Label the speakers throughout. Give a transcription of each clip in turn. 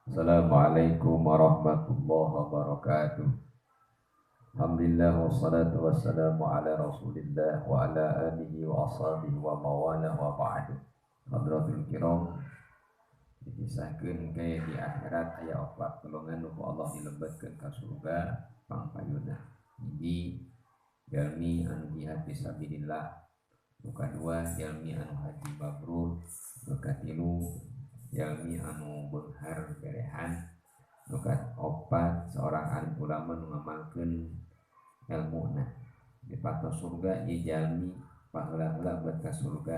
Speaker 1: Assalamualaikum warahmatullahi wabarakatuh. Alhamdulillah wassalatu wassalamu ala Rasulillah wa ala alihi wa ashabihi wa mawalah wa ba'du. Hadratul kiram, dikisahkeun ke di akhirat aya opat golongan nu ku Allah dilebetkeun ka surga pangpayuna. Hiji, jalmi anu jihad fisabilillah. Nu kadua, jalmi anu haji mabrur. Nu katilu, jalmi anu beunghar berehan. Nu kaopat, seorang alim ulama nu ngamalkeun elmuna. Dipatos surga ieu jalmi paheula-heula lebet ka surga.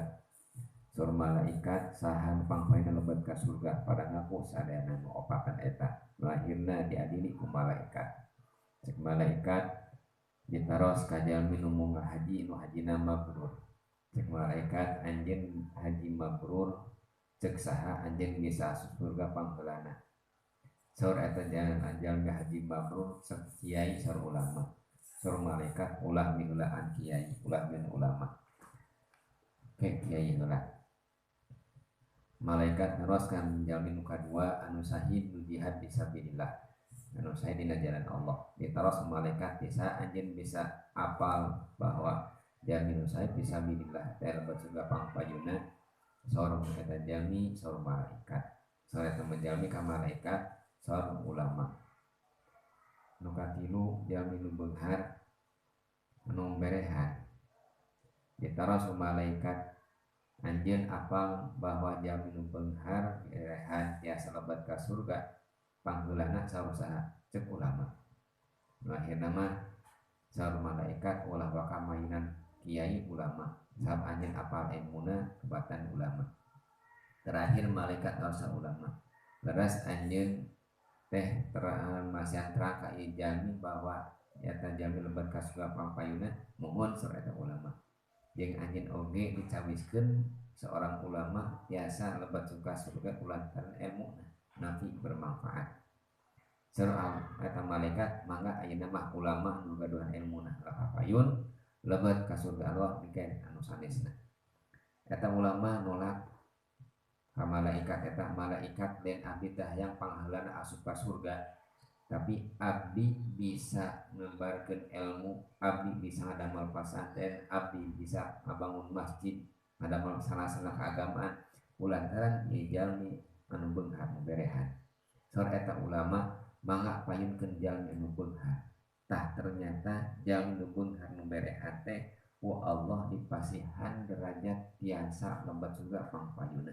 Speaker 1: Sur malaikat saha nu pangpayuna lebet ka surga pada ngaku sadayana nu opatan eta. Lahirna diadili ku malaikat. Cek malaikat ditaros ka jalmi nu munggah haji nu hajina mabrur. Cek malaikat anjeun haji mabrur, cek saha anjeun bisa asup surga pangheulana. Saur eta jalmi haji mabrur cek kiai saur ulama. Saur malaikat ulah miheulaan kiai, ulah min ulama. Ke kiai heula. Malaikat neroskan jalmi nu kadua anu sahid nu jihad fisabilillah. Anu sahid dina jalan Allah. Ditaros malaikat bisa anjeun bisa apal bahwa jalmi nu sahid fisabilillah teh lebet surga pangpayuna. Saur eta jalmi saur malaikat. Saur eta jalmi ka malaikat saur ulama. Nu katilu jalmi nu beunghar anu berehan. Ditaros malaikat anjeun apal bahwa jalmi nu beunghar berehan tiasa lebet ka surga pangheulana saur saha cek ulama. Nu akhirna mah saur malaikat ulah baka mainan kiai ulama sabab anjeun apal ilmuna kebatan ulama. Terakhir malaikat saur ulama. Leres anjeun teh masihan terang ka ieu jalmi bahwa eta jalmi lebet ka surga pangpayuna mohon saur eta ulama. Jeung anjeun oge dicawiskeun seorang ulama tiasa lebet ka surga kulantaran ilmuna nafi bermanfaat. Saur eta malaikat mangga ayeuna mah ulama nu gaduhan ilmuna kapayun lebet ka surga Allah mikeun anu sanesna. Eta ulama nolak ka malaikat eta malaikat den abdi teh hayang pangheulana asup ka surga, tapi abdi bisa ngembarkeun ilmu, abdi bisa ngadamel pasantren, abdi bisa ngabangun masjid, ngadamel sarana keagamaan kulantaran ieu jalmi anu beunghar nu berehan. Saur eta ulama mangga payunkeun jalmi anu beunghar. Tah ternyata jalmi nu beunghar nu berehan teh ku Allah dipasihan derajat tiasa lebet surga pangpayuna.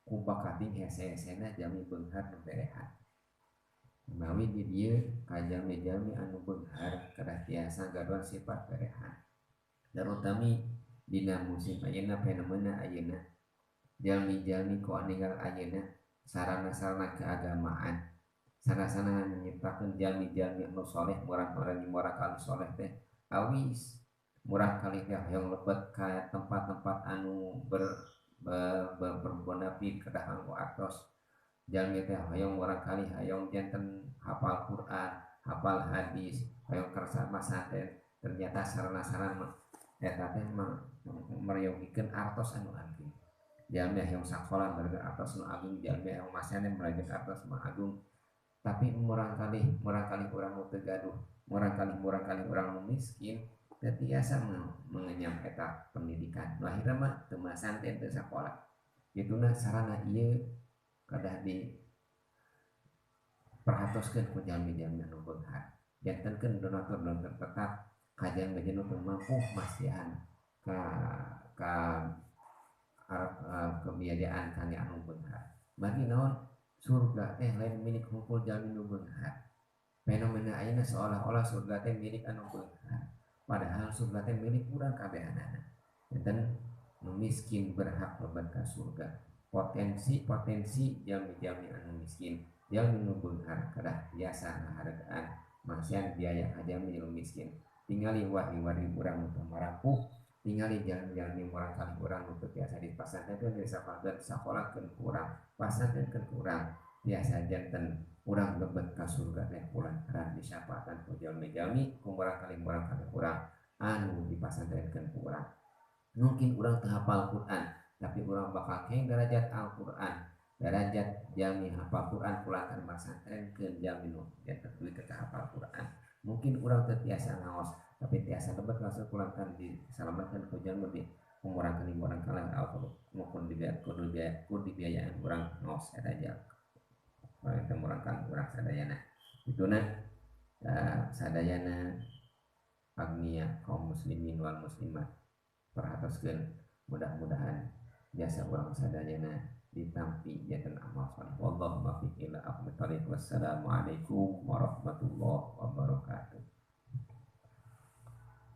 Speaker 1: Ku bakating hese-hesena jalmi beunghar nu berehan. Mawi di dieu ka jalmi-jalmi anu beunghar kedah tiasa gaduhan sifat berehan. Terutami dina musim ayeuna fenomena ayeuna jalmi-jalmi ku aninggal ayeuna sarana-sarana keagamaan, sarana-sarana nyiptakeun jalmi-jalmi anu soleh, murang-murang murang kali soleh teh awis murah kali teh hoyong lebet ka tempat-tempat anu berbonafit kedah nganggo artos. Jalmi teh hoyong murang kali hoyong janten hafal Quran, hafal hadis, hoyong kersa masantren. Ternyata sarana-sarana eta teh meryogikeun artos anu ageng. Jalmi hoyong sakola merga artos nu agung, jalmi hoyong masantren merga artos nu agung. Tapi murang kali urang nu teu gaduh, murang kali urang nu miskin teu tiasa mengenyam eta pendidikan. Nu akhirna mah teu masantren teu sakola. Kituna sarana ieu kedah diperhatoskeun ku jalmi-jalmi anu beunghar. Jantenkeun donatur-donatur tetap ka jalmi-jalmi nu teu mampu masihan ka kebiayaan kangge anu beunghar. Bagi naon surga teh lain milik hungkul jalmi nu beunghar. Fenomena ayeuna seolah-olah surga teh milik anu beunghar. Padahal surga teh milik urang kabehanana. Janten nu miskin berhak lebet ka surga. Potensi-potensi jalmi-jalmi anu miskin, jalmi nu beunghar kedah biasa ngahargaan masihan biaya ka jalmi nu miskin. Tingali wari-wari urang nu teu marampuh, tingali jalmi-jalmi murang kali urang nu teu tiasa dipasantrenkeun, disapalkeun, sakolahkeun ku urang, pasantrenkeun ku urang, tiasa janten urang lebet ka surga teh kulantaran disyafaatan ku jalmi-jalmi ku murang kali urang anu dipasantrenkeun ku urang. Mungkin urang teu hafal Quran, tapi urang bakal keng derajat Al-Quran. Derajat jalmi hafal Quran kulantaran masantrenkeun jalmi nu janten dugi ka hafal Quran. Mungkin urang teu tiasa ngaos tapi tiasa lebet langsung kulantaran disalametkeun ku jalmi di umurangkeun urang kalah maupun ku dibiayaan urang ngaos eta jalmi teh murangkan urang sadayana. Ituna sadayana agnia kaum muslimin wal muslimat perhatoskeun mudah-mudahan jasa urang sadayana ditampi janten amal saleh. Wallahu muwaffiq ila aqwamit thoriq. Wassalamualaikum warahmatullahi wabarakatuh.